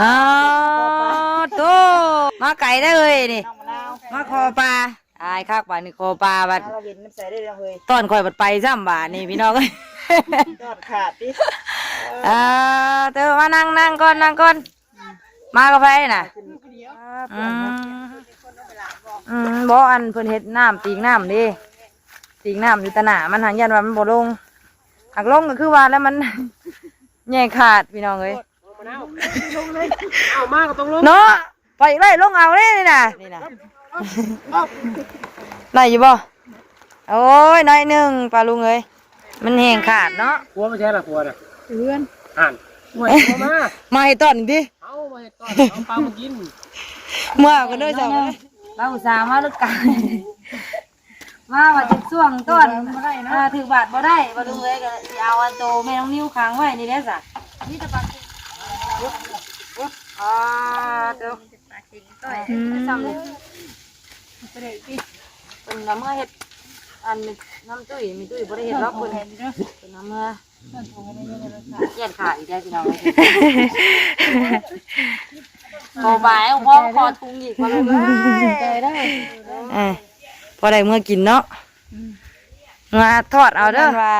ອ້າວ ໂທ້ ມາໄກເດີ້ເອີຍນີ້ ມາຂໍປາ. ອາຍຄັກບາດນີ້ ຂໍປາບາດ ເຮົາເຫັນນຳໃສໄດ້ເນາະເຮີຍ ຕອນຂ້ອຍບັດໄປຊ້ຳບາດນີ້ພີ່ນ້ອງເອີຍ ຕອນຂາດຕິ. ເອີ ເອີ ເຕີ ມານັ່ງ ນັ່ງກ່ອນ ນັ່ງກ່ອນ. ມາກັບໃຜນະ? ອືມ ອືມ ບໍ່ ອັນເພິ່ນເຮັດນ້ຳ ຕີງນ້ຳເດ້ ຕີງນ້ຳຢູ່ຕາໜ້າ ມັນຫັ້ນຢ້ານວ່າມັນບໍ່ລົງ ຫາກລົງກໍຄືວ່າແລ້ວ ມັນແຍງຂາດພີ່ນ້ອງເອີຍ. ເອົາມາກໍຕ້ອງລົງເນາະ ໄປໄດ້ລົງເອົາເດ້ນີ້ນະ ນີ້ນະ ໄດ້ຢູ່ບໍ່? ໂອ້ຍ ໜ້ອຍໜຶ່ງປ້າລຸງເອີຍ ມັນແຮງຂາດເນາະ. ຜົວໄປໃສລະ ຜົວນະ? ເຮືອນຫັ້ນ. ໂອ້ຍ ຜົວມາ ມາເຮັດຕອນນີ້ຕິ? ເອົາມາເຮັດຕອນ ເອົາປາມາກິນ ເມື່ອກັນເດີສອງຄົນ. ລາວອຸດສ່າມາເລີຍກະ ມາວ່າຈະຊ່ວງຕອນ ເອີ ຖືກບາດບໍ່ໄດ້ ປ້າລຸງເອີຍ ກໍຊິເອົາອັນໂຕແມ່ນ້ອງນິວຂັງໄວ້ນີ້ແຫຼະສະ ມີແຕ່ປາ ອາ ໂຕ ປາເຄັງ ອືມ ຊ້ຳນີ້ ເພິ່ນລະເມືອເຮັດ ອັນນ້ຳຕຸ້ຍ ມີຕຸ້ຍບໍ່ໄດ້ເຮັດດອກ ເພິ່ນ ເພິ່ນລະເມືອ ຢ້ານຂາດອີກແລ້ວພີ່ນ້ອງເອີຍ ຂໍບາຍ ເອົາພໍ່ຂໍທຸງອີກ ປ້າລຸງເອີຍ ເອີ ພໍໄດ້ເມືອກິນເນາະ ອືມ ເມືອທອດເອົາເດີ ວ່າ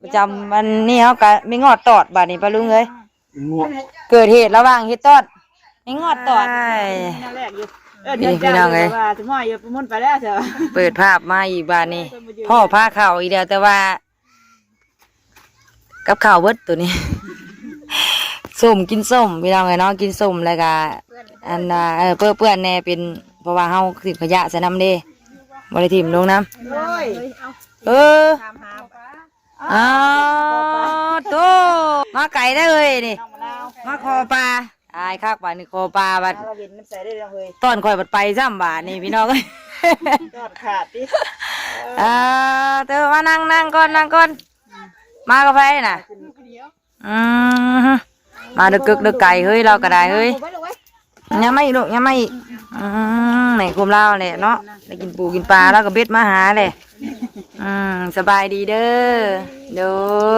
ປະຈຳວັນນີ້ເຮົາກະມີງອດຕອດບາດນີ້ປ້າລຸງເອີຍ ເກີດເຫດລະຫວ່າງເຮັດຕອດ ມີງອດຕອດ ນີ້ແລກຢູ່ ເອີ ພີ່ນ້ອງເອີຍ ວ່າຊິມາຢູ່ປະມຸນໄປແລ້ວ ເປີດພາບມາອີກບາດນີ້ ພໍ່ພາເຂົ້າອີກແລ້ວ ແຕ່ວ່າກັບເຂົ້າເບິດໂຕນີ້ ສົ້ມ ກິນສົ້ມພີ່ນ້ອງເອີຍເນາະ ກິນສົ້ມແລ້ວກະ ອັນ ເອີ ເປື້ອນແດ່ ເປັນ ເພາະວ່າເຮົາຖິ້ມຂະຫຍະໃສ່ນຳເດ້ ບໍ່ໄດ້ຖິ້ມລົງນຳ ເອີ. ອ້າວ ໂທ້ ມາໄກເດີ້ເອີຍນີ້ ມາຂໍປາ ອາຍຄັກບາດນີ້ ຂໍປາບາດ ເຮົາເຫັນນຳໃສໄດ້ເນາະເຮີຍ ຕອນຂ້ອຍບັດໄປຊ້ຳບາດນີ້ພີ່ນ້ອງເອີຍ ຕອນຂາດຕິ. ເອີ ເຕີ ມານັ່ງ ນັ່ງກ່ອນ ນັ່ງກ່ອນ ມາກັບໃຜນະ? ອືມ ມາເດີກເດີໄກເຮີຍ ລາວກໍໄດ້ເຮີຍ ຍັງມາອີກລູກ ຍັງມາອີກ ອືມ ໃນຄວາມລາວແຫຼະເນາະ ໄດ້ກິນປູກິນປາ ລາວກໍເບັດມາຫາແຫຼະ ອືມ ສະບາຍດີເດີ ໂດ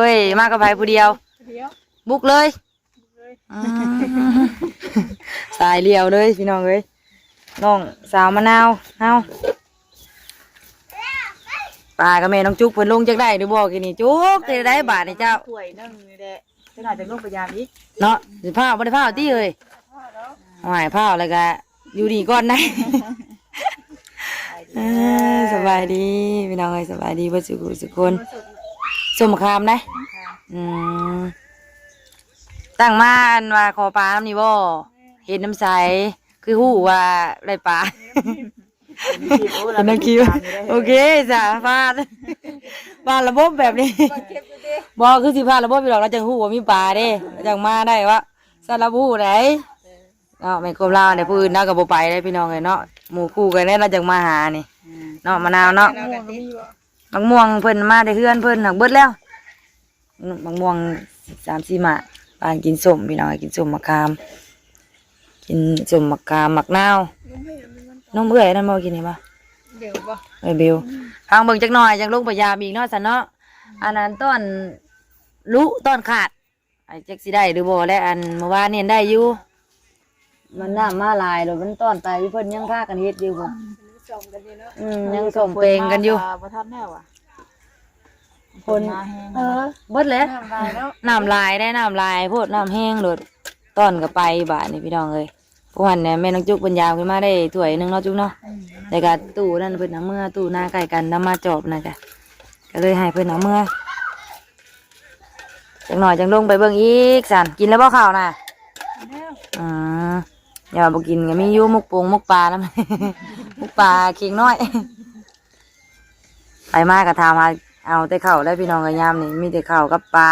ຍ ມາກັບໃຜຜູ້ດຽວ ບຸກເລີຍ ອືມ ສາຍລຽວເລີຍພີ່ນ້ອງເອີຍ ນ້ອງສາວມະນາວເຮົາ ປາກັບແມ່ນ້ອງຈຸກເພິ່ນລົງຈັກໄດ້ຫຼືບໍ່ກີ້ນີ້ ຈຸກ ໄດ້ບາດນີ້ເຈົ້າ ຖ້ວຍໜຶ່ງນີ້ແຫຼະ ຈັກໜ້ອຍຈັ່ງລົງໄປຢາມອີກເນາະ ຊິພ້າວ ບໍ່ໄດ້ພ້າວຕິເອີຍ ໂອ້ຍ ພ້າວແລ້ວກະຢູ່ນີ້ກ່ອນໄດ໋ ເອີ ສະບາຍດີພີ່ນ້ອງເອີຍ ສະບາຍດີເບິດສູ່ຜູ້ສູ່ຄົນ ສົ້ມມະຂາມໄດ໋ ອືມ ຕັ້ງມາອັນວ່າຂໍປານຳນີ້ບໍ່ ເຫັນນຳໃສ ຄືຮູ້ວ່າໄດ້ປາ ເປັນນຳຄິວ ໂອເຄ ສາ ຜ່ານ ຜ່ານລະບົບແບບນີ້ ບໍ່ ຄືຊິຜ່ານລະບົບຢູ່ດອກ ລາວຈັ່ງຮູ້ວ່າມີປາເດ້ ລາວຈັ່ງມາໄດ້ວະ ຊັ້ນລາວບໍ່ຮູ້ໃດ ເນາະ ແມ່ນຄວາມລາວແຫຼະ ຜູ້ອື່ນລາວກໍບໍ່ໄປເດ້ພີ່ນ້ອງເອີຍເນາະ ໝູ່ຄູ່ກັນແຫຼະ ລາວຈັ່ງມາຫານີ້ ອືມ ເນາະ ມະນາວເນາະ ໝາກມ່ວງເພິ່ນມາແຕ່ເຮືອນເພິ່ນ ຫາກເບິດແລ້ວ ໝາກມ່ວງສາມສີ່ໝາກ ປານກິນສົ້ມພີ່ນ້ອງ ກິນສົ້ມໝາກຂາມ ກິນສົ້ມໝາກຂາມ ໝາກນາວ ນົມເອື້ອຍນັ້ນບໍ່ ກິນນີ້ບໍ່ ເບວບໍ່ ເອີ ເບວ ອືມ ຟັງເບິ່ງຈັກໜ່ອຍ ຈັ່ງລົງໄປຢາມອີກເນາະ ຊັ້ນເນາະ ອັນນັ້ນຕ້ອນລຸ ຕ້ອນຂາດ ໄອ້ຈັກຊິໄດ້ຫຼືບໍ່ແລະ ອັນມື້ວານນີ້ໄດ້ຢູ່ ມັນນ້ຳມາຫຼາຍໂລດ ມັນຕ້ອນໄປ ເພິ່ນຍັງພາກັນເຮັດຢູ່ພຸ້ນ ອືມ ຍັງສ້ອມແປງກັນຢູ່ ບໍ່ທັນແລ້ວຫວາ ຝົນ ເອີ ເບິດແຫຼະ ນ້ຳຫຼາຍເນາະ ນ້ຳຫຼາຍເດ້ ນ້ຳຫຼາຍໂພດ ນ້ຳແຮງໂລດ ຕ້ອນກໍໄປບາດນີ້ພີ່ນ້ອງເອີຍ ພວກຫັ້ນແມ່ນ້ອງຈຸກເພິ່ນຢາມຂຶ້ນມາໄດ້ຖ້ວຍໜຶ່ງເນາະຈຸກເນາະ ອືມ ແລ້ວກໍຕູ້ນັ້ນເພິ່ນເອົາເມືອ ຕູ້ນາໃກ້ກັນນຳມາຈອບນັ້ນກະ ກໍເລີຍໃຫ້ເພິ່ນເອົາເມືອ ຈັກໜ້ອຍຈັ່ງລົງໄປເບິ່ງອີກຊັ້ນ ກິນແລ້ວບໍ່ເຂົ້ານະ? ກິນແລ້ວ ອືມ ຢ່າວ່າບໍ່ກິນກໍມີຢູ່ ໝົກປົງໝົກປານຳ ໝົກປາເຄັງນ້ອຍ ໄປມາກໍຖາມຫາເອົາແຕ່ເຂົ້າແລ້ວພີ່ນ້ອງເອີຍ ຍາມນີ້ມີແຕ່ເຂົ້າກັບປາ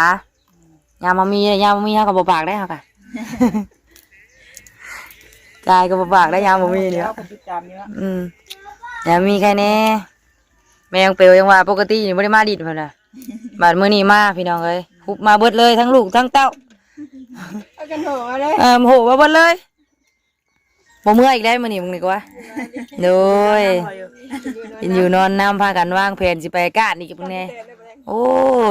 ຍາມບໍ່ມີ ຍາມບໍ່ມີເຮົາກໍບໍ່ປາກໄດ້ເຮົາກະ ກາຍກໍບໍ່ປາກໄດ້ຍາມບໍ່ມີນີ້ ເຮົາກໍຕິດຕາມຢູ່ເນາະ ອືມ ຍາມມີໃຄແດ່ ແມ່ນ້ອງເປວຍັງວ່າປົກກະຕິນີ້ບໍ່ໄດ້ມາດິນເພິ່ນວ່າ ບາດມື້ນີ້ມາພີ່ນ້ອງເອີຍ ຮຸບມາເບິດເລີຍ ທັງລູກທັງເຕົ້າ ພາກັນໂຫມາເລີຍ ເອີ ໂຫມາເບິດເລີຍ ບໍ່ເມືອອີກແລ້ວມື້ນີ້ ມຶງນີ້ກວ່າ ໂດຍ ກິນຢູ່ນອນນຳ ພາກັນວາງແຜນຊິໄປການອີກເບິ່ງແດ່ ໂອ້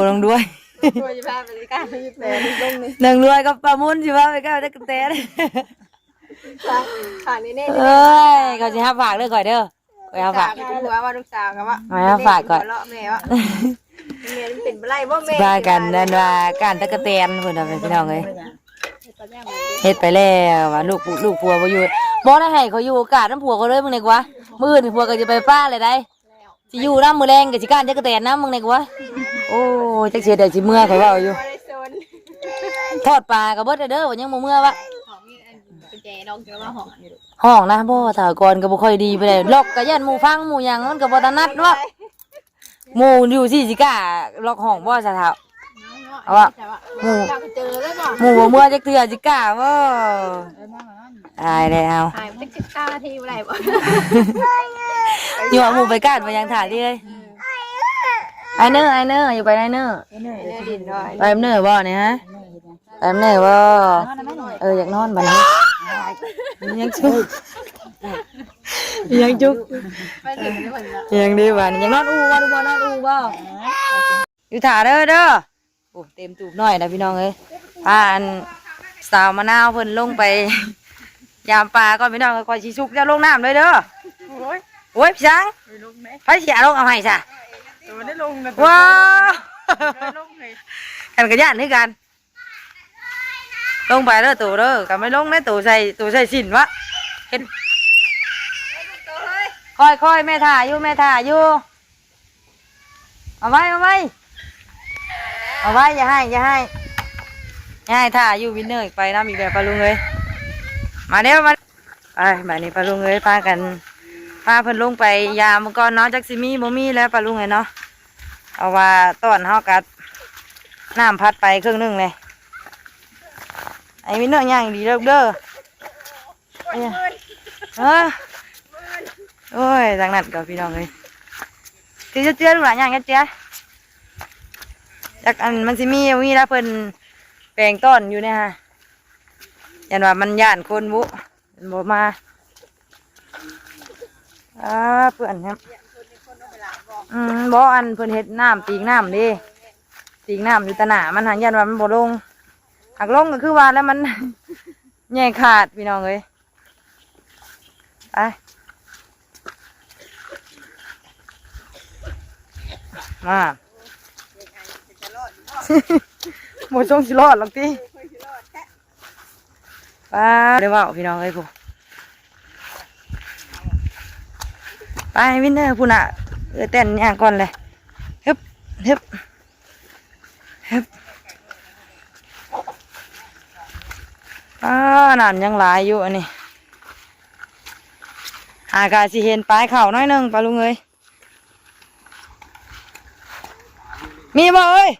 ນ້ອງດ້ວຍ ໂດຍພາໄປການມີແຟນລົງນີ້ ນາງລວຍກັບປາມຸນຊິພາໄປກ້ານຕະກະແຕນ. ຝາກ ຝາກແນ່ໆ ເອີຍ ເຂົາຊິຮັບຝາກເດີຂ້ອຍເດີ ຂ້ອຍຮັບຝາກ ລູກສາວວ່າ ລູກສາວກໍວ່າ ຂ້ອຍຮັບຝາກກ່ອນ ເລາະແມ່ວ່າ ແມ່ມັນເປັນບໍ່ໄດ້ບໍ່ແມ່ ພາກັນນັ້ນວ່າກ້ານຕະກະແຕນພຸ້ນນະ ພີ່ນ້ອງເອີຍ. ເຮັດໄປແລ້ວວ່າລູກ ລູກຜົວບໍ່ຢູ່ ບໍ່ໄດ້ໃຫ້ເຂົາຢູ່ໂອກາດນຳຜົວເຂົາເລີຍ ມຶງນີ້ກວ່າ ມື້ອື່ນຜົວກໍຈະໄປປະແລ້ວໃດ໋ ຊິຢູ່ນຳ ມື້ແລງກໍຊິກ້ານຈັກກະແຕນນຳ ມຶງແນ່ກວ່າ. ໂອ້ຍ ຈັກຊິເຮັດໃດຊິເມືອ ຂ້ອຍເວົ້າຢູ່ ທອດປາກໍເບິດແລ້ວເດີ ວ່າຍັງບໍ່ເມືອວະ. ຫ້ອງນະ ບໍ່ ຖ້າກ່ອນກໍບໍ່ຄ່ອຍດີປານໃດ ລັອກກໍຢ້ານໝູ່ຟັງໝູ່ຫຍັງ ມັນກໍບໍ່ຖະໜັດເນາະ. ໝູ່ຢູ່ຊີ້ຊິກ້າລັອກຫ້ອງບໍ່ຊະເຖົ້າ? ເອົາວະ ໝູ່ ໝູ່ບໍ່ເມືອຈັກເທື່ອຊິກ້າບໍ່? ອາຍແລ້ວ ຖ່າຍຈັກສິບເກົ້ານາທີບໍ່ໄດ້ບໍ່? ຢູ່ວ່າໝູ່ໄປການໄປຫຍັງຖ້າຕິເອີຍ. ອາຍເນີ ອາຍເນີ ຢູ່ໄປ ອາຍເນີ ໄປນຳເນີບໍ່ນີ້ຮະ? ໄປນຳເນີບໍ່? ເອີ ຢາກນອນບັດນີ້ ຍັງຈຸກ ຍັງຈຸກ ຍັງດີບັດນີ້ ຢາກນອນອູ່ບໍ່? ນອນອູ່ບໍ່? ຢູ່ຖ້າເດີ ເດີ. ໂອ້ ເຕັມຕູບນ້ອຍແລ້ວພີ່ນ້ອງເອີຍ. ພາອັນສາວມະນາວເພິ່ນລົງໄປຍາມປາກ່ອນພີ່ນ້ອງເອີຍ. ຂ້ອຍຊິຊຸກເຈົ້າລົງນ້ຳເລີຍເດີ. ໂອ້ຍ ໂອ້ຍ ພີ່ຊ້າງ ໄປລົງແດ່ ໃຜຊິເອົາລົງເອົາໃຫ້ຊະ? ໂຕໄດ້ລົງນະ ວ້າ ໂຕໄດ້ລົງເລີຍ ກັນກໍຢ້ານຄືກັນ. ລົງໄປເດີໂຕເດີ ກັນໄປລົງໃນໂຕໃສ່ ໂຕໃສ່ສິນວະ ເຮັດ ຄ່ອຍໆ ແມ່ຖ້າຢູ່ ແມ່ຖ້າຢູ່. ເອົາໄວ້ ເອົາໄວ້ ເອົາໄວ້ ຢ່າໃຫ້ ຢ່າໃຫ້ ຢ່າໃຫ້ຖ້າຢູ່ ວິນເນີອີກ ໄປນຳອີກແລ້ວ ປ້າລຸງເອີຍ. ມາແລ້ວ ມາ ໄປ ບາດນີ້ປ້າລຸງເອີຍ ພາກັນ ພາເພິ່ນລົງໄປຢາມເບິ່ງກ່ອນເນາະ ຈັກຊິມີບໍ່ມີແລ້ວ ປ້າລຸງເອີຍເນາະ. ເພາະວ່າຕອນເຮົາກັດນ້ຳພັດໄປເຄິ່ງໜຶ່ງເລີຍ. ໄອ້ວິນເນີຍ່າງດີເດີລູກເດີ. ເອີ ໂອ້ຍ ທາງນັ້ນກໍພີ່ນ້ອງເອີຍ ເຈື່ອໆ ລູກຫຼານຍ່າງເຈື່ອໆ. ຈັກອັນມັນຊິມີບໍ່ມີລະ ເພິ່ນແປງຕ້ອນຢູ່ນີ້ຮະ ຢ້ານວ່າມັນຢ້ານຄົນບຸ ມັນບໍ່ມາ. ອາ ເປື້ອນແຮງ ອືມ ບໍ່ ອັນເພິ່ນເຮັດນ້ຳ ຕີງນ້ຳເດ້ ຕີງນ້ຳຢູ່ຕາໜ້າມັນຫັ້ນ ຢ້ານວ່າມັນບໍ່ລົງ ຫາກລົງກໍຄືວ່າແລ້ວ ມັນແຍ່ງຂາດ ພີ່ນ້ອງເອີຍ. ໄປ ມາ ບໍ່ຊົງຊິລອດຫຼອກຕິ. ປ້າ ໄດ້ເວົ້າພີ່ນ້ອງເອີຍ ຜູ້ ໄປວິນເນີ ພຸ້ນນະ ເອື້ອຍແຕ່ນຍ່າງກ່ອນເລີຍ ຮຶບ ຮຶບ ຮຶບ. ປ້າ ນ້ຳຍັງຫຼາຍຢູ່ອັນນີ້ ຫາກະຊິເຫັນປາຍເຂົ້າໜ້ອຍໜຶ່ງ ປ້າລຸງເອີຍ. ມີບໍ່ເອີຍ?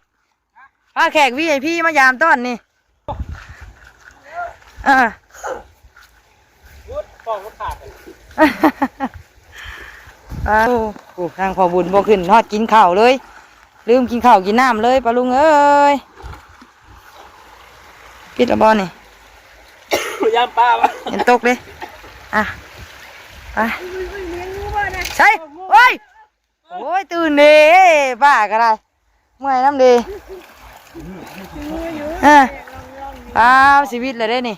ພາແຂກ ວີໄອພີ ມາຢາມຕ້ອນນີ້ ເອີ ໂອ້ ທາງພໍ່ບຸນບໍ່ຂຶ້ນຮອດກິນເຂົ້າເລີຍ ລືມກິນເຂົ້າກິນນ້ຳເລີຍ ປ້າລຸງເອີຍ. ປິດລະບໍ່ນີ້? ຢາມປາວະ ຍັງຕົກເດ້. ອ່ະ ໄປ ໃສ່ ໂອ້ຍ ໂອ້ຍ ຕື່ນເດ້ ປ້າກໍໄດ້ ເມື່ອຍນຳເດ້. ເອີ ປ້າ ຊີວິດລະເດ້ນີ້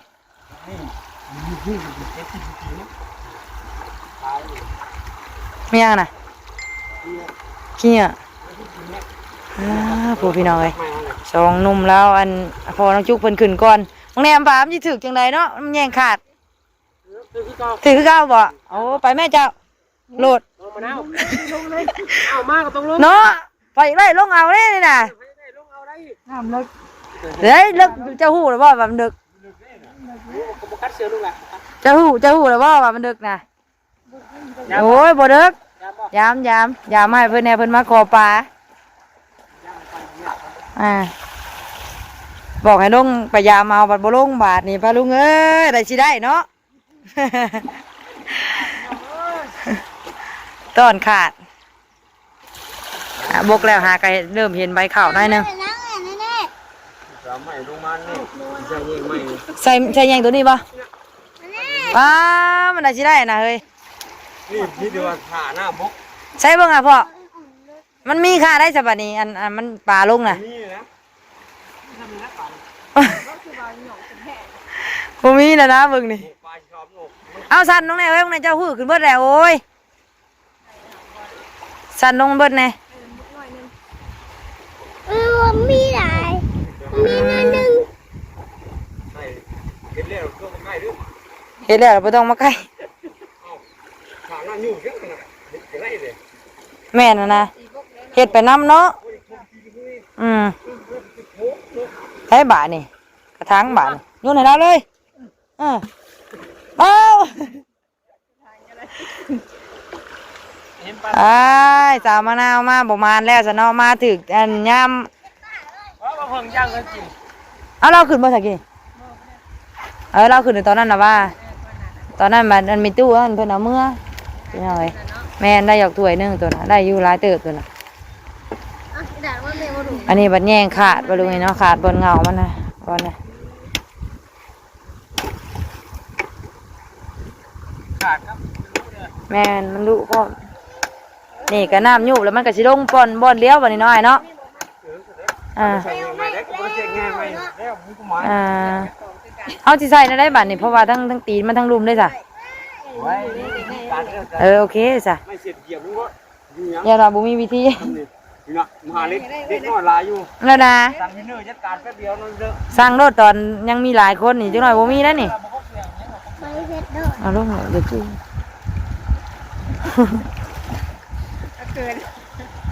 ມີຫຍັງນະ? ເຄຍ ອ່າ ໂອ້ ພີ່ນ້ອງເອີຍ ສອງໜຸ່ມລາວ ອັນ ພໍ່ນ້ອງຈຸກເພິ່ນຂຶ້ນກ່ອນ. ບາງແນມປາມັນຊິຖືກຈັ່ງໃດເນາະ ມັນແຍ່ງຂາດ. ຖືກຄືເກົ່າ ຖືກຄືເກົ່າບໍ່? ໂອ້ ໄປແມ່ເຈົ້າ ໂລດ ນ້ອງມະນາວ ເອົາມາກໍຕ້ອງລົງເນາະ. ໄປໄດ້ລົງເອົາເດ້ນີ້ນະ ໄປໄດ້ລົງເອົາໄດ້ ນ້ຳເລິກ ເອີຍ ເລິກ ເຈົ້າຮູ້ແລ້ວບໍ່ວ່າມັນເລິກ? ໂອ້ ກໍບໍ່ກັດເສື້ອລູກລະ ເຈົ້າຮູ້ ເຈົ້າຮູ້ແລ້ວບໍ່ວ່າມັນເລິກນະ? ໂອ້ຍ ບໍ່ເລິກ ຢາມ ຢາມ ຢາມໃຫ້ເພິ່ນແດ່ ເພິ່ນມາຂໍປາ. ອ່າ ບອກໃຫ້ລົງໄປຢາມເອົາ ບັດບໍ່ລົງບາດນີ້ ປ້າລຸງເອີຍ ໄດ້ຊິໄດ້ເນາະ. ຕ້ອນຂາດ ອ່ະ ບົກແລ້ວຫາກະເລີ່ມເຫັນໃບເຂົ້າໜ້ອຍໜຶ່ງ. ສາມໄມ້ລົງມານີ້ ໃສ່ແຍງໄມ້ ໃສ່ ໃສ່ແຍງຕົວນີ້ບໍ່? ປ້າ ມັນໄດ້ຊິໄດ້ນະເຮີ້ຍ. ນີ້ມີແຕ່ວ່າຖ້ານ້ຳບົກ ໃສ່ເບິ່ງອ່ະພໍ່ ມັນມີຄ່າໄດ້ສະບາດນີ້ ອັນ ອັນມັນປາລົງນະ ມີນະ. ບໍ່ມີແລ້ວນະເບິ່ງນີ້. ເອົາ ສັ່ນລົງແດ່ເອີຍ ເບິ່ງແດ່ ເຈົ້າຮືຂຶ້ນເບິດແລ້ວ. ໂອ້ຍ ສັ່ນລົງເບິດແດ່. ເອີ ບໍ່ມີຫຼາຍ ມີໜ້ອຍໜຶ່ງ. ເຮັດແລ້ວບໍ່ຕ້ອງມາໃກ້. ແມ່ນຫັ້ນນະ ເຮັດໄປນຳເນາະ. ອືມ ໃຊ້ບາດນີ້ ກະຖາງບາດນີ້ ໂຍນໃຫ້ລາວເລີຍ. ເອີ ເອົາ ອ້າຍ ສາວມະນາວມາບໍ່ມານແລ້ວຊະເນາະ ມາຖືກອັນຍາມ. ເອົາ ລາວຂຶ້ນບໍ່ຊະກີ້? ເອີ ລາວຂຶ້ນຕອນນັ້ນນະວ່າ ຕອນນັ້ນບັດອັນມີຕູ້ຫັ້ນເພິ່ນເອົາເມືອ ພີ່ນ້ອງເອີຍ. ແມ່ນ ໄດ້ຢອກຖ້ວຍໜຶ່ງໂຕນະ ໄດ້ຢູ່ຫຼາຍເຕີບໂຕນະ. ອັນນີ້ບັດແຍງຂາດບໍ່ລຸງນີ້ເນາະ ຂາດບ່ອນເຫງົ້າມັນນະ ບ່ອນນະ. ຂາດຄັບ ແມ່ນ ມັນດຸພ້ອມ. ນີ້ກະນ້ຳຍຸບແລ້ວ ມັນກະຊິລົງບ່ອນ ບ່ອນດຽວບັດນີ້ເນາະ ອ້າຍເນາະ. ເອີ ອ່າ ໃສ່ແຍງໃໝ່ໄດ້ ກະບໍ່ໄດ້ແຍງໃໝ່ແລ້ວ ມີຄວາມໝາຍ. ອ່າ ເຮົາຊິໃສ່ແນວໃດບັດນີ້ ເພາະວ່າທັງ ທັງຕີນມັນທັງລຸ່ມເດ້ຊະ. ໂອ້ຍ ເອີ ໂອເຄຊະ ໄມ້ເສດຢຽບມັນບໍ່ ຢ້ານວ່າບໍ່ມີວິທີ. ນີ້ນະ ມະຫາເລັກ ເດັກນ້ອຍຫຼາຍຢູ່ແລ້ວນະ. ສັ່ງໂລດຕອນຍັງມີຫຼາຍຄົນນີ້ ຈັກໜ້ອຍບໍ່ມີແລ້ວນີ້. ເອົາລົງເດີ ເຂີນ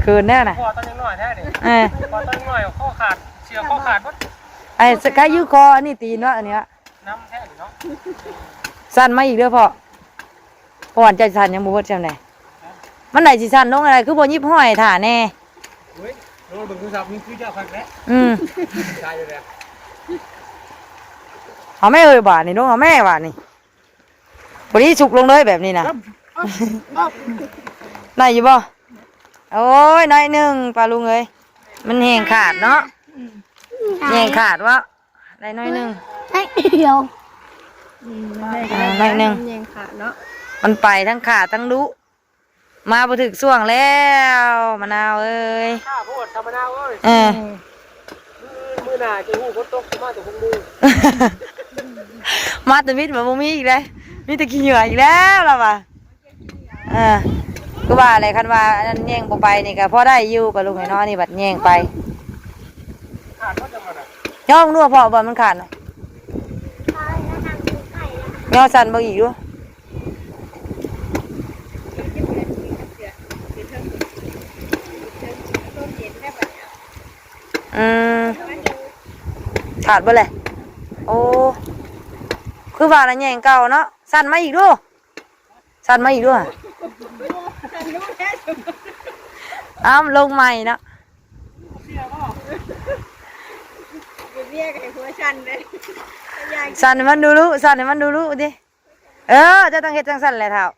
ເຂີນແລ້ວນະ. ພໍຕອນຍັງນ້ອຍແທ້ນີ້ ເອີ ພໍຕອນຍັງນ້ອຍ ຄໍຂາດ ເສື້ອຄໍຂາດໝົດ. ໄອ້ ກະຢູ່ຄໍ ອັນນີ້ຕີນເນາະ ອັນນີ້ນະ ນຳແທ້ເນາະ. ສັ່ນມາອີກເດີພໍ່. ປອນໃຈສັ່ນຍັງບໍ່ເບິດຊ່ຳໃດ. ມັນໄດ້ຊິສັ່ນລົງແນວໃດ ຄືບໍ່ຫຍິບຫ້ອຍຖ້າແດ່. ໂອ້ຍ ລອງເບິ່ງໂທລະສັບ ມັນຄືເຈົ້າຄັກແຫຼະ. ອືມ ໄດ້ຢູ່ແລ້ວ. ເອົາແມ່ເອີຍ ບາດນີ້ລົງ ເອົາແມ່ບາດນີ້. ພໍດີສຸກລົງເລີຍແບບນີ້ນະ. ໄດ້ຢູ່ບໍ່? ໂອ້ຍ ໜ້ອຍໜຶ່ງ ປ້າລຸງເອີຍ. ມັນແຮງຂາດເນາະ. ອືມ ແຮງຂາດວະ. ໄດ້ໜ້ອຍໜຶ່ງ ໄດ້ດຽວ. ອືມ ອ່າ ໜ້ອຍໜຶ່ງ ແຮງຂາດເນາະ. ມັນໄປທັງຂາດທັງດຸ. ມາບໍ່ຖືກຊ່ວງແລ້ວ ມະນາວເອີຍ. ຂ້າໂພດ ຊາວມະນາວເອີຍ. ເອີ ມື້ອື່ນ ມື້ໜ້າຈະຮູ້ຝົນຕົກ ຊິມາແຕ່ຫົກໂມງ. ມາແຕ່ມິດ ບໍ່ມີອີກເດ້ ມີແຕ່ຂີ້ເຫຍື້ອອີກແລ້ວ ລາວວ່າ. ເອີ ຄືວ່າແຫຼະ ຄັນວ່າອັນນັ້ນແຍງບໍ່ໄປນີ້ກະພໍໄດ້ຢູ່ ປ້າລຸງເອີຍເນາະ. ອັນນີ້ບັດແຍງໄປ. ຂາດບໍ່ຈັກມັນນະ? ຍໍເບິ່ງດູເພາະວ່າມັນຂາດນະ. ຍໍສັ່ນເບິ່ງອີກດູ. ອືມ ຂາດເບິດແຫຼະ. ໂອ້ ຄືວ່າລະແຍງເກົ່າເນາະ. ສັ່ນມາອີກດູ. ສັ່ນມາອີກດ້ວຍ. ອ້າວ ລົງໃໝ່ເນາະ. ເມຍກໍໃຫ້ຜົວສັ່ນເດ້. ສັ່ນໃຫ້ມັນດູລຸ ສັ່ນໃຫ້ມັນດູລຸຕິ. ເອີ ເຈົ້າຕ້ອງເຮັດຈັ່ງຊັ້ນແຫຼະທ້າວ.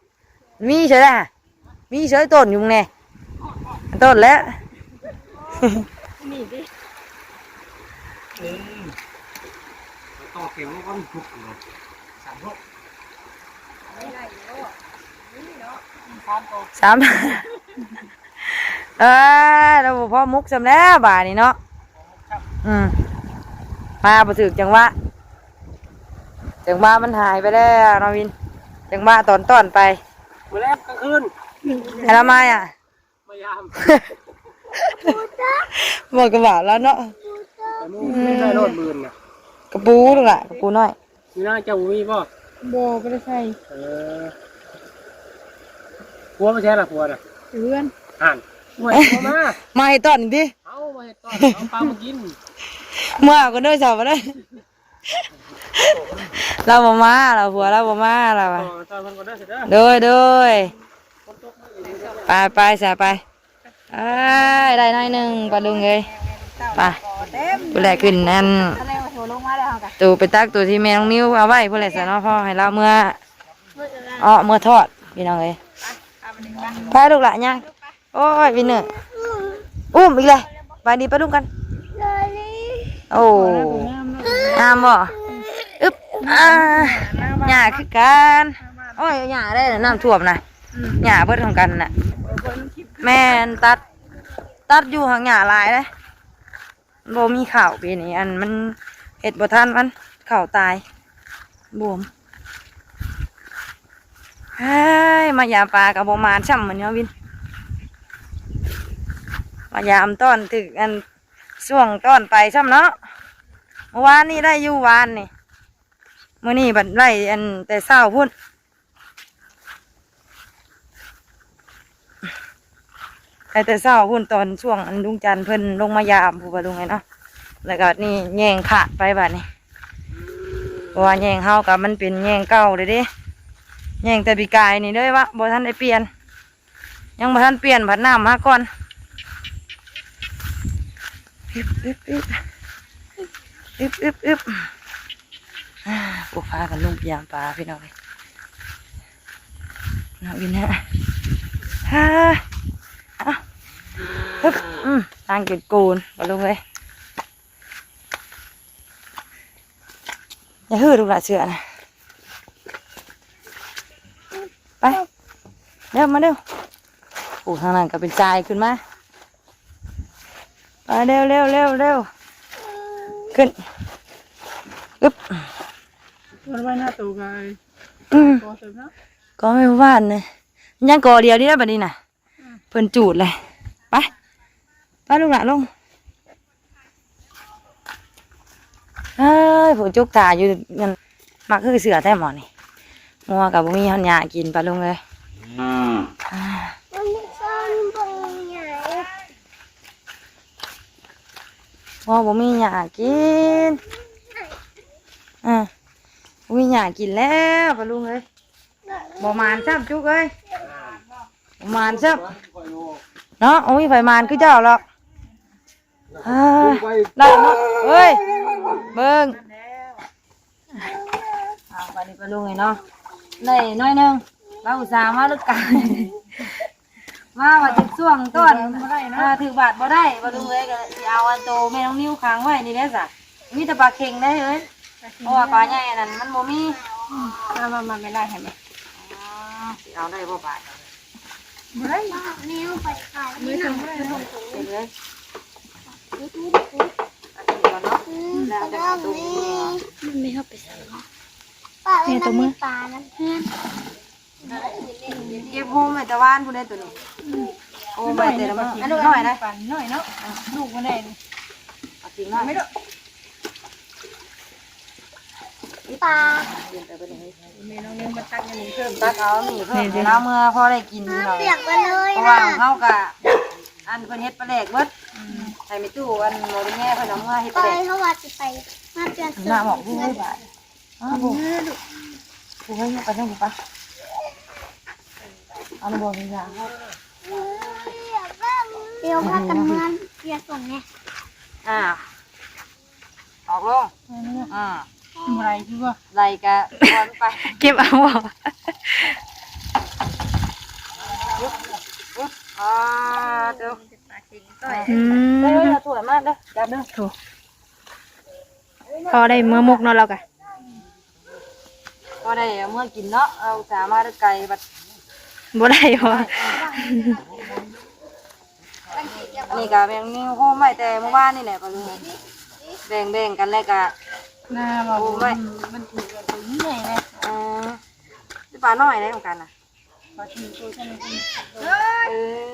ມີໃສລະ? ມີໃສຕົ້ນຍຸງແດ່. ຕົ້ນແຫຼະ. ນີ້ຕິ. ອືມ ຕໍ່ແຖວລະວັນທຸກເນາະ. ສາມໂຕ ສາມ ເອີຍ ລາວບໍ່ພໍມຸກຊ່ຳແລ້ວບາດນີ້ເນາະ. ອືມ ມາບໍ່ຖືກຈັງຫວະ ຈັງຫວະມັນຫາຍໄປແລ້ວເນາະວິນ ຈັງຫວະຕອນຕ້ອນໄປ. ມື້ແລງກາງຄືນ ໃຫ້ລາວມາຫຍັງ? ມາຢາມ. ບໍ່ກະບາດລະເນາະ. ອືມ ໄດ້ໂລດໝື່ນນະ. ກະປູນັ້ນລະ ກະປູນ້ອຍ. ຢູ່ນາເຈົ້າບໍ່ມີບໍ່? ບໍ່ ບໍ່ໄດ້ໃສ່. ເອີ ຜົວໄປໃສລະ ຜົວນະ? ຢູ່ເຮືອນ. ຫັ້ນ ໂອ້ຍ ບໍ່ມາ ມາເຮັດຕອນນີ້ຕິ. ເອົາ ມາເຮັດຕອນ ເອົາປາມາກິນ. ເມືອເອົາກັນເດີ ສາວ ບາດນີ້. ລາວບໍ່ມາ ລາວ ຜົວລາວບໍ່ມາ ລາວວ່າ. ໂດຍ ໂດຍ ໄປ ໄປ ສາ ໄປ. ອ້າຍ ໄດ້ໜ້ອຍໜຶ່ງ ປ້າລຸງເອີຍ. ໄປ ຜູ້ໃດຂຶ້ນອັນ ໂຕໄປຕັກ ໂຕທີ່ແມ່ນ້ອງນິວເອົາໄວ້ພຸ້ນແຫຼະຊະເນາະ. ພໍໃຫ້ລາວເມືອ ເອາະ ເມືອທອດ ພີ່ນ້ອງເອີຍ. ໄປລູກຫຼານຍ່າງ. ໂອ້ຍ ວິນເນີ ອຸ້ມອີກແລ້ວ. ບາຍດີປ້າລຸງກັນ. ໂອ້ ງາມບໍ່? ອຶບ ອ່າ ຫຍ້າຄືກັນ. ໂອ້ຍ ຫຍ້າໄດ້ ນ້ຳຖ້ວມນະ. ຫຍ້າເບິດຂອງກັນນະ. ແມ່ນ ຕັດ ຕັດຢູ່ ຫາກຫຍ້າຫຼາຍເດ້. ບໍ່ມີເຂົ້າປີນີ້ ອັນມັນເຮັດບໍ່ທັນ ມັນເຂົ້າຕາຍ ບວມ. ເຮີ້ຍ ມາຢາມປາກໍບໍ່ມານຊ້ຳ ມື້ນີ້ເນາະວິນ ມາຢາມຕອນຖືກ ອັນຊ່ວງຕອນໄປຊ້ຳເນາະ. ເມື່ອວານນີ້ໄດ້ຢູ່ ວານນີ້ ມື້ນີ້ບັດໄດ້ ອັນແຕ່ເຊົ້າພຸ້ນ ໄດ້ແຕ່ເຊົ້າພຸ້ນ ຕອນຊ່ວງ ອັນ ລຸງຈັນເພິ່ນລົງມາຢາມ ຜູ້ວ່າລຸງເອີຍເນາະ. ແລ້ວກໍນີ້ແຍງຂາດໄປບາດນີ້ ເພາະວ່າແຍງເຮົາກໍມັນເປັນແຍງເກົ່າເລີຍເດ້ ແຍງແຕ່ປີກາຍນີ້ເລີຍວະ ບໍ່ທັນໄດ້ປ່ຽນ ຍັງບໍ່ທັນປ່ຽນ ພັດນ້ຳມາກ່ອນ. ອຶບ ອຶບ ອຶບ ອຶບ ອຶບ ອຶບ ອາ ພວກພາກັນລົງໄປຢາມປາ ພີ່ນ້ອງເອີຍ ນ້ອງວິນນະ ຮາ ອາ ຮຶບ ອືມ ທາງເປັນໂກນ ບໍ່ລົງເລີຍ. ຢ່າຮືດລູກຫຼາເສືອນະ ໄປ ເລັວ ມາເລັວ. ໂອ້ ທາງນັ້ນກໍເປັນຊາຍຂຶ້ນມາ ໄປ ເລັວ ເລັວ ເລັວ ເລັວ ຂຶ້ນ ອຶບ ມັນໄວ້ໜ້າໂຕກາຍ ອືມ ກໍເຕີມເນາະ ກໍໄວ້ຫວານນະ ຍັງກໍດຽວນີ້ແຫຼະບັດນີ້ນະ. ເພິ່ນຈູດເລີຍ ໄປ ໄປລູກຫຼານລົງ. ເອີຍ ຜູ້ຈຸກຖ້າຢູ່ນັ້ນ ມັກຄືເສືອແທ້ໝໍນີ້ ງົວກໍບໍ່ມີຮອດຫຍ້າກິນ ປາລຸງເອີຍ ອືມ ອ່າ ງົວບໍ່ມີຫຍ້າກິນ ອ່າ ບໍ່ມີຫຍ້າກິນແລ້ວ ປາລຸງເອີຍ. ບໍ່ໝານຊ້ຳຈຸກເອີຍ ບໍ່ໝານຊ້ຳເນາະ ໂອ້ຍ ໃຜໝານຄືເຈົ້າຫຼອກ ອ່າ ໄດ້ເນາະ ເອີຍ ເບິ່ງ ອ່າ ບາດນີ້ປາລຸງເອີຍເນາະ ໄດ້ໜ້ອຍໜຶ່ງ ລາວອຸດສ່າມາລຶກກາ ມາວ່າຖືກຊ່ວງຕອນ ເອີ ຖືກບາດບໍ່ໄດ້ ປາລຸງເອີຍ ກໍຊິເອົາອັນໂຕແມ່ນ້ອງນິວຂັງໄວ້ນີ້ແຫຼະຊະ. ມີແຕ່ປາເຄັງໄດ໋ເອີຍ ເພາະວ່າປາໃຫຍ່ອັນນັ້ນມັນບໍ່ມີ ອືມ ມາ ມາ ມາ ແມ່ລາຍໃຫ້ແມ່ ອໍ ຊິເອົາໄດ້ບໍ່ບາດ ບໍ່ໄດ້ ແນວໄປຂາຍ ເອົາເລີຍ ອັນນີ້ກ່ອນເນາະ ອືມ ແລ້ວຈະເອົາຕົວນີ້ ມັນມີເຮົາໄປໃສ່ເນາະ ປາເອີຍ ມັນມີປານຳເພື່ອນ. ເກັບໂຮມໄວ້ແຕ່ວານພຸ້ນເດ້ໂຕນີ້ ອືມ ໂຮມໄວ້ແຕ່ລະມື້ ອັນນ້ອຍໄດ໋ ປານ້ອຍເນາະ ອ່າ ລູກມັນໄດ້ ເອົາກິນໜ້ອຍ ປາ ແມ່ນ້ອງເນຍມາຕັກອັນນີ້ເພີ່ມ ຕັກເອົາອັນນີ້ເພີ່ມໃຫ້ລາວເມືອພໍໄດ້ກິນພີ່ນ້ອງ ເປີກໄປເລີຍ ເພາະວ່າເຮົາກະ ອັນເພິ່ນເຮັດປາແດກເບິດ ອືມ ໃຫ້ແມ່ຕູ້ອັນໝໍແມ່ເພິ່ນເອົາເມືອເຮັດປາແດກ ເຮົາວ່າຊິໄປມາປ່ຽນເສື້ອ ນ້ຳອອກເລີຍບາດ ອ້າວ ບໍ່ ຜູ້ໃຫ້ຍກໄປທາງຜູ້ປະ ເອົາລະບໍ່ມີຢາ ດຽວພາກັນເມືອເສຍສ່ວນແດ່ ອ່າ ອອກລົງ ອືມ ອ່າ ບໍ່ໄດ້ຄືບໍ່ ໄດ້ກະວ່າໄປ ເກັບເອົາບໍ່ ອືມ ອ່າ ເດີ ອືມ ເອີ ຖ້ວຍມາເດີ ຈັບເດີ ໂອ້ ພໍໄດ້ເມືອໝົກເນາະ ລາວກະ ພໍໄດ້ເອົາເມືອກິນເນາະ ເອົາອຸດສ່າມາແຕ່ໄກບັດ ບໍ່ໄດ້ບໍ່ ນີ້ກະແບ່ງນີ້ໂຮມໄວ້ແຕ່ມື້ວານນີ້ແຫຼະ ປະລຸງ ແບ່ງໆກັນແລ້ວກະ ໜ້າວ່າ ໂຮມໄວ້ ມັນຖືກຕົວນີ້ໃຫຍ່ເລີຍ ເອີ ປານ້ອຍເດ້ຂອງກັນນະ. ເອີ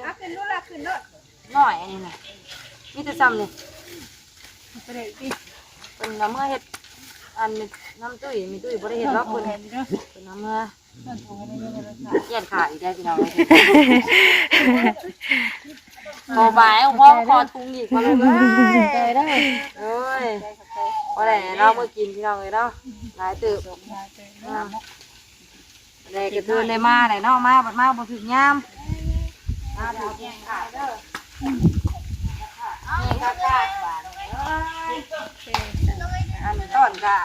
ເອົາຂຶ້ນໂລດລະ ຂຶ້ນໂລດ ນ້ອຍອັນນີ້ນະ ມີແຕ່ຊ່ຳນີ້ ປາແດກຕິ ເພິ່ນເອົາເມືອເຮັດ ອັນ ນ້ຳຕຸ້ຍ ແມ່ຕຸ້ຍບໍ່ໄດ້ເຮັດດອກ ເພິ່ນ ເພິ່ນເອົາເມືອ ຢ້ານຂາດອີກແລ້ວພີ່ນ້ອງເອີຍ ຂໍບາຍເອົາພໍ ຂໍທຸງອີກ ຂໍເລີຍ ຂອບໃຈເດີ ໂອ້ຍ ພໍໄດ້ເອົາເມືອກິນພີ່ນ້ອງເອີຍເນາະ ຫຼາຍເຕີບ ອ່າ. ແລ້ວກະເທີໄດ້ມາແຫຼະເນາະ ມາບັດມາບໍ່ຖືກຍາມ ມາຖືກຍາມຂາຍເດີ ນີ້ກະກາດບາດນີ້ ອັນຕ້ອນກະ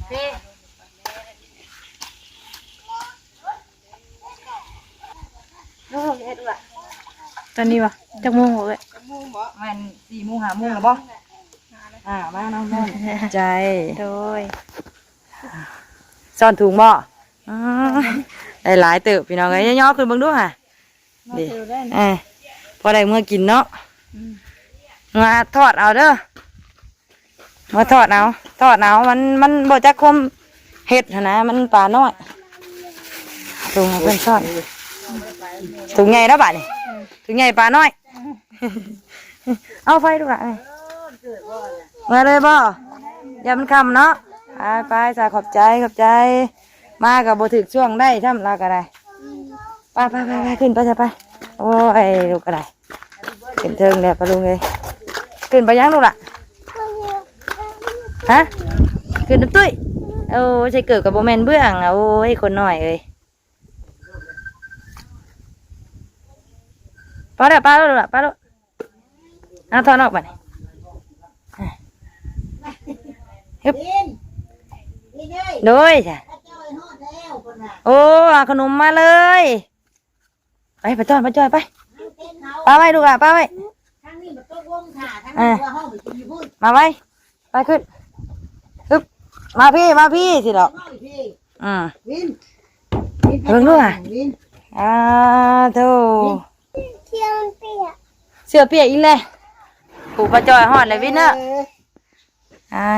ເພ ເອີ ເຮັດລະ ຕອນນີ້ຫວາ ຈັກໂມງເອີຍ ແມ່ນສີ່ໂມງ ຫ້າໂມງລະບໍ່ ອ່າ ມາເນາະ ໃຈ ໂດຍ ຊ້ອນຖົງບໍ່? ອໍ ໄດ້ຫຼາຍເຕີບພີ່ນ້ອງເອີຍ ຍໍຂຶ້ນເບິ່ງດູຫາ ເດ້ ເອີ ພໍໄດ້ເມືອກິນເນາະ ອືມ ມາທອດເອົາເດີ ມາທອດເອົາ ທອດເອົາ ມັນ ມັນບໍ່ຈັກຄວາມເຮັດຫັ້ນນະ ມັນປານ້ອຍ. ເບິ່ງໃຫ້ເພິ່ນຊ້ອນ ໂຕໃຫຍ່ແລ້ວບາດນີ້ ໂຕໃຫຍ່ປານ້ອຍ. ເອົາໄຟລູກຫຼານ ເອີ ເກີດບໍ່ລະ ເມືອເລີຍບໍ່? ຢ້ານມັນຄ່ຳເນາະ. ໄປ ໄປຊະ ຂອບໃຈ ຂອບໃຈ. ມາກໍບໍ່ຖືກຊ່ວງໄດ້ຊ້ຳ ລາວກໍໄດ້. ໄປ ໄປ ໄປ ໄປ ຂຶ້ນໄປຊະ ໄປ. ໂອ້ຍ ລູກກໍໄດ້ ຂຶ້ນເທິງແລ້ວປ້າລຸງເອີຍ. ຂຶ້ນໄປຫຍັງລູກຫຼະ? ຮະ? ຂຶ້ນນຳຕຸ້ຍ. ໂອ້ຍ ໃສ່ເກີບກໍບໍ່ແມ່ນເບື້ອງ. ໂອ້ຍ ຄົນນ້ອຍເອີຍ. ພໍແລ້ວ ປ້າໂລດ ປ້າໂລດ. ເອົາ ຖອນອອກບາດນີ້. ຮຶບ ໂດຍ ໂອ້ ເອົາຂະໜົມມາເລີຍ. ໄປ ປ້າຈ້ອຍ ປ້າຈ້ອຍ ໄປ. ປະໄວ້ລູກຫຼານ ປະໄວ້. ມາໄວ ໄປຂຶ້ນ. ຮຶບ ມາພີ້ ມາພີ້ ຊິດອກ. ອືມ ເບິ່ງດູຫາ. ອາໂທ ເສື້ອປຽກ ເສື້ອປຽກອີກແລ້ວ. ຜູ້ປ້າຈ້ອຍຮອດແລ້ວວິນເອີ. ອ່າ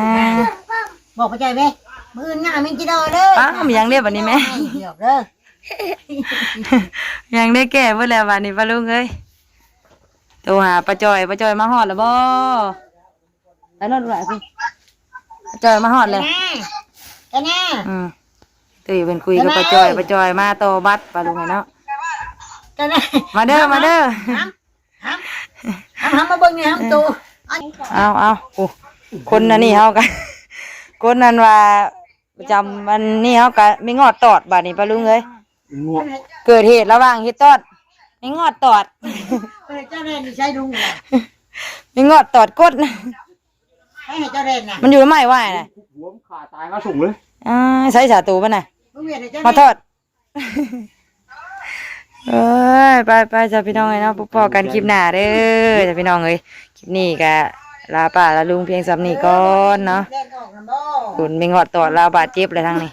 ບອກພໍ່ຈ້ອຍເວີຍ ມື້ອື່ນງານແມ່ງຊິໄດ້ເດີ. ອ້າວ ມີຫຍັງເດ້ບາດນີ້ແມ່? ດຽວເດີ ຫຍັງໄດ້ແກ້ເບິດແລ້ວບາດນີ້ປ້າລຸງເອີຍ. ໂທຫາປ້າຈ້ອຍ ປ້າຈ້ອຍມາຮອດແລ້ວບໍ່? ໄປໂລດລູກຫຼານ ປ້າຈ້ອຍມາຮອດແລ້ວ. ອືມ ຕຸ້ຍເພິ່ນຄຸຍກັບປ້າຈ້ອຍ ປ້າຈ້ອຍມາຕໍ່ບັດປ້າລຸງເອີຍເນາະ. ມາເດີ ມາເດີ. ຫຳ ຫຳ ຫຳ ມາເບິ່ງນີ້ ຫຳໂຕ. ເອົາ ເອົາ ໂອ້ ຄົນອັນນີ້ເຮົາກະ ຄົນນັ້ນວ່າປະຈຳອັນນີ້ເຮົາກະມີງອດຕອດບາດນີ້ປ້າລຸງເອີຍ. ເກີດເຫດລະຫວ່າງເຮັດຕອດ ມີງອດຕອດ. ເຈົ້າແມ່ນໃຊ້ລຸງ ມີງອດຕອດກົດ. ໃຫ້ເຈົ້າແມ່ນນະ ມັນຢູ່ໃນໄມ້ຫວາຍນະ ຫົວມັນຂາດຕາຍມາສົ່ງເລີຍ. ອ່າ ໃຊ້ສາໂຕມັນນະ ມາທອດ. ເອີຍ ໄປ ໄປຊະພີ່ນ້ອງເອີຍເນາະ ພົບພໍ້ກັນຄລິບໜ້າເດີ ພີ່ນ້ອງເອີຍ. ຄລິບນີ້ກະລາປ້າລາລຸງພຽງສ່ຳນີ້ກ່ອນເນາະ. ຄຸນແມ່ງອດຕອດລາວບາດເຈັບແລ້ວທາງນີ້.